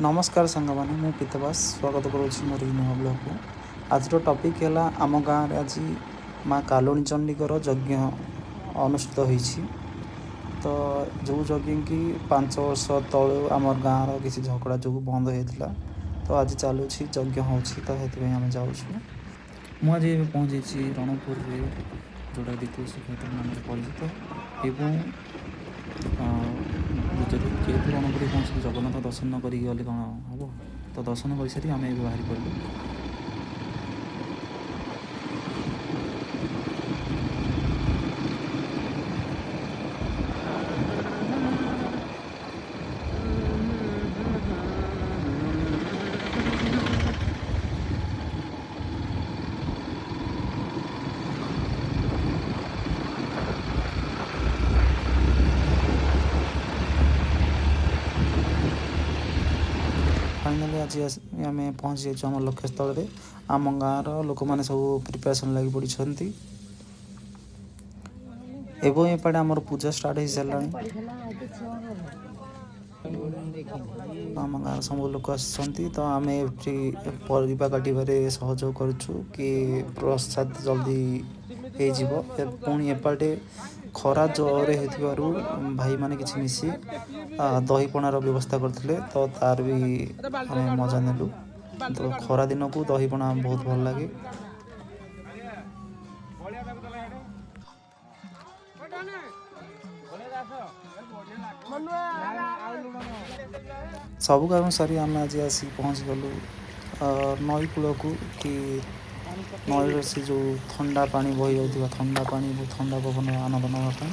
ନମସ୍କାର ସାଙ୍ଗମାନେ, ମୁଁ ପିତବାସ ସ୍ୱାଗତ କରୁଛି ମୋର ଏହି ନୂଆ ବ୍ଲଗକୁ। ଆଜିର ଟପିକ୍ ହେଲା ଆମ ଗାଁରେ ଆଜି ମା କାଲୁଣୀ ଚଣ୍ଡୀଙ୍କର ଯଜ୍ଞ ଅନୁଷ୍ଠିତ ହୋଇଛି। ତ ଯେଉଁ ଯଜ୍ଞ କି 5 ବର୍ଷ ତଳୁ ଆମ ଗାଁର କିଛି ଝଗଡ଼ା ଯୋଗୁଁ ବନ୍ଦ ହୋଇଥିଲା, ତ ଆଜି ଚାଲୁଛି, ଯଜ୍ଞ ହେଉଛି, ତ ସେଥିପାଇଁ ଆମେ ଯାଉଛୁ। ମୁଁ ଆଜି ଏବେ ପହଞ୍ଚିଛି ରଣପୁରରେ, ଯେଉଁଟା ଦ୍ୱିତୀୟ ଶ୍ରୀକ୍ଷେତ୍ର ନାମରେ ପରିଚିତ। ଏବଂ ଯେହେତୁ ରଣପୁରରେ ପହଞ୍ଚିଲି, ଜଗନ୍ନାଥ ଦର୍ଶନ ନ କରିକି ଗଲେ କ'ଣ ହେବ? ତ ଦର୍ଶନ କରିସାରି ଆମେ ଏବେ ବାହାରି ପଡ଼ିଲୁ। ଫାଇନାଲି ଆଜି ଆମେ ପହଞ୍ଚି ଯାଇଛୁ ଆମ ଲକ୍ଷ୍ୟସ୍ଥଳରେ। ଆମ ଗାଁର ଲୋକମାନେ ସବୁ ପ୍ରିପାରେସନ୍ ଲାଗି ପଡ଼ିଛନ୍ତି ଏବଂ ଏପଟେ ଆମର ପୂଜା ଷ୍ଟାର୍ଟ ହେଇସାରିଲାଣି। ଆମ ଗାଁର ସବୁ ଲୋକ ଆସିଛନ୍ତି, ତ ଆମେ ଏଠି ପରିବା କାଟିବାରେ ସହଯୋଗ କରୁଛୁ କି ପ୍ରସାଦ ଜଲ୍ଦି ହେଇଯିବ। ପୁଣି ଏପଟେ ଖରା ଜୋରରେ ହେଇଥିବାରୁ ଭାଇମାନେ କିଛି ମିଶି ଦହି ପଣାର ବ୍ୟବସ୍ଥା କରିଥିଲେ, ତ ତାର ବି ଆମେ ମଜା ନେଲୁ। ତ ଖରା ଦିନକୁ ଦହି ପଣା ବହୁତ ଭଲ ଲାଗେ। ସବୁ କାମ ସାରି ଆମେ ଆଜି ଆସିକି ପହଞ୍ଚିଗଲୁ ନଈ କୂଳକୁ, କି ନଈର ସେ ଯେଉଁ ଥଣ୍ଡା ପାଣି ବହି ଯାଉଥିବା ଥଣ୍ଡା ପାଣି, ଥଣ୍ଡା ପବନ ଆନନ୍ଦ ନେବା ପାଇଁ।